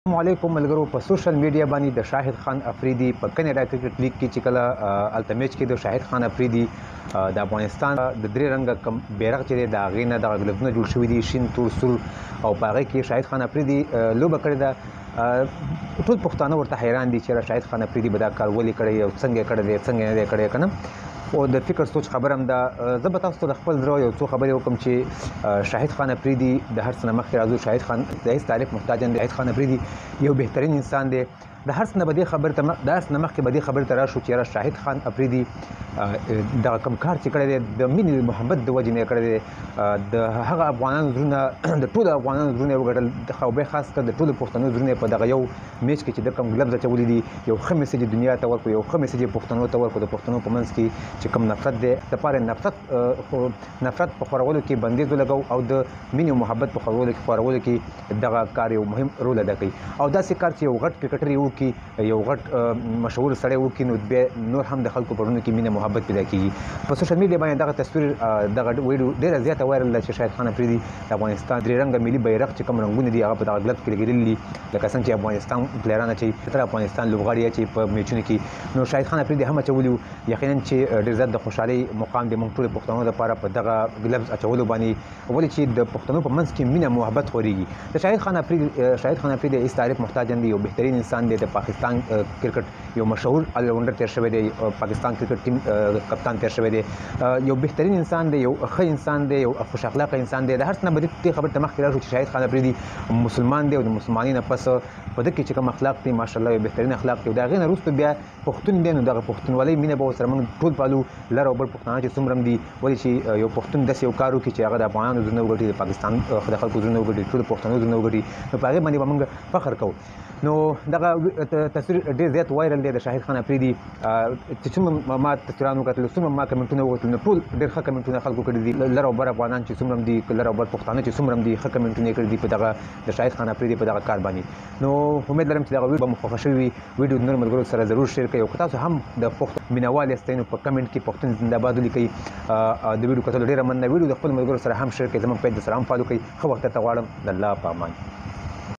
السلام علیکم ملګرو، په سوشل میډیا باندې د شاهد خان افریدي په کینیډا کرکټ لیګ کې چې کله هلته میچ کې د شاهد خان افریدي د افغانستان د درې رنګه کم بیرغ چې دی د هغې نه دغه ګلفونه جوړ شوي دي، شین، تور، سور، او په هغې کې شاهد خان افریدي لوبه کړې ده. ټول پښتانه ورته حیران دي چې شاهد خان افریدي به دا کار ولې کړی او څنګه یې کړی دی، څنګه یې نه دی کړی که نه. او د فکر سوچ خبره هم ده. زه به تاسو ته د خپل زړه یو څو خبرې وکړم چې شاهد خان افریدي د هر څه نه مخکې راځو. شاهد خان د هیڅ تعریف محتاج نه دی. شاهد خان افریدي یو بهترین انسان دی. د هر څه نه به دې خبرې ته د هر څه نه مخکې به دې خبرې ته راشو چې یاره شاهد خان افریدي دغه کوم کار چې کړی دی د مینې محبت د وجې نه یې کړی دی. د هغه افغانانو زړونه، د ټولو افغانانو زړونه یې وګټل، او بیا خاص کر د ټولو پښتنو زړونه یې په دغه یو میچ کې چې د کوم ګلبز اچولي دي یو ښه میسج یې دنیا ته ورکړو، یو ښه میسج یې پښتنو ته ورکړو. د پښتنو په منځ کې چې کوم نفرت دی دپاره نفرت په خورولو کې بندیز ولګو او د مینې او محبت په خورولو کې دغه کار یو مهم رول ادا کوي. او داسې کار چې یو غټ کرکټر یې وکړي، یو غټ مشهور سړی وکړي، نو بیا نور هم د خلکو په زړونو کې مینه محبت پیدا کیږي. په سوشل میډیا باندې دغه تصویر، دغه ویډیو ډېره زیاته وایرل ده چې شاهد خان افریدي د افغانستان درې رنګه ملي بیرغ چې کوم رنګونه دي هغه په دغه ګلب کې لګېدلي دي، لکه څنګه چې افغانستان پلیران اچوي، تر افغانستان لوبغاړي اچوي په میچونو کې. نو شاهد خان افریدي هم اچولي وو. یقینا چې ډېر زیات د خوشحالۍ مقام دی موږ ټولو پښتنو دپاره په دغه ګلبز اچولو باندې، ولې چې د پښتنو په منځ کې مینه محبت خورېږي. د شاهد خان افریدي هیڅ تعریف محتاج نه دی، یو بهترین انسان دی. د پاکستان کرکټ یو مشهور الراونډر تېر شوی دی، پاکستان کرکټ ټیم کپتان تېر شوی دی. یو بهترین انسان دی، یو ښه انسان دی، یو خوش اخلاقه انسان دی. د هر څه نه به دې خبرې ته مخکې راشو چې شاهد خان افریدي مسلمان دی او د مسلمانۍ نه پس په ده کې چې کوم اخلاق دی ماشاءالله یو بهترین اخلاق دی. او د هغې نه وروسته بیا پښتون دی، نو دغه پښتونولۍ مینه به ورسره موږ ټول پالو، لر او بر پښتانه چې څومره هم دي. ولې چې یو پښتون داسې یو کار وکړي چې هغه د افغانانو زړونه وګټي، د پاکستان د خلکو زړونه وګټي، ټولو پښتنو زړونه وګټي، نو په هغې باندې به موږ فخر کوو. نو دغه تصویر ډېر زیات وایرل دی د شاهد خان افریدي. چې څومره ما تصویران وکتل، څومره ما کمنټونه وکتل، نو ټول ډېر ښه کمنټونه خلکو کړي دي. لر او بر افغانان چې څومره هم دي، لر او بر پښتانه چې څومره هم دي، ښه کمنټونه یې کړي دي په دغه د شاهد خان افریدي په دغه کار باندې. نو امید لرم چې دغه ویډیو به مو خوښه شوې وي. ویډیو د نورو ملګرو سره ضرور شیر کړئ. او که تاسو هم د پښتو مینهوال یاستئ نو په کمنټ کې پښتون زنده‌باد ولیکئ. د ویډیو کتلو ډېره مننه. ویډیو د خپلو ملګرو سره هم شیر کړئ، زموږ پیج سره هم فالو کړئ. ښه وخت درته غواړم. د الله په امان.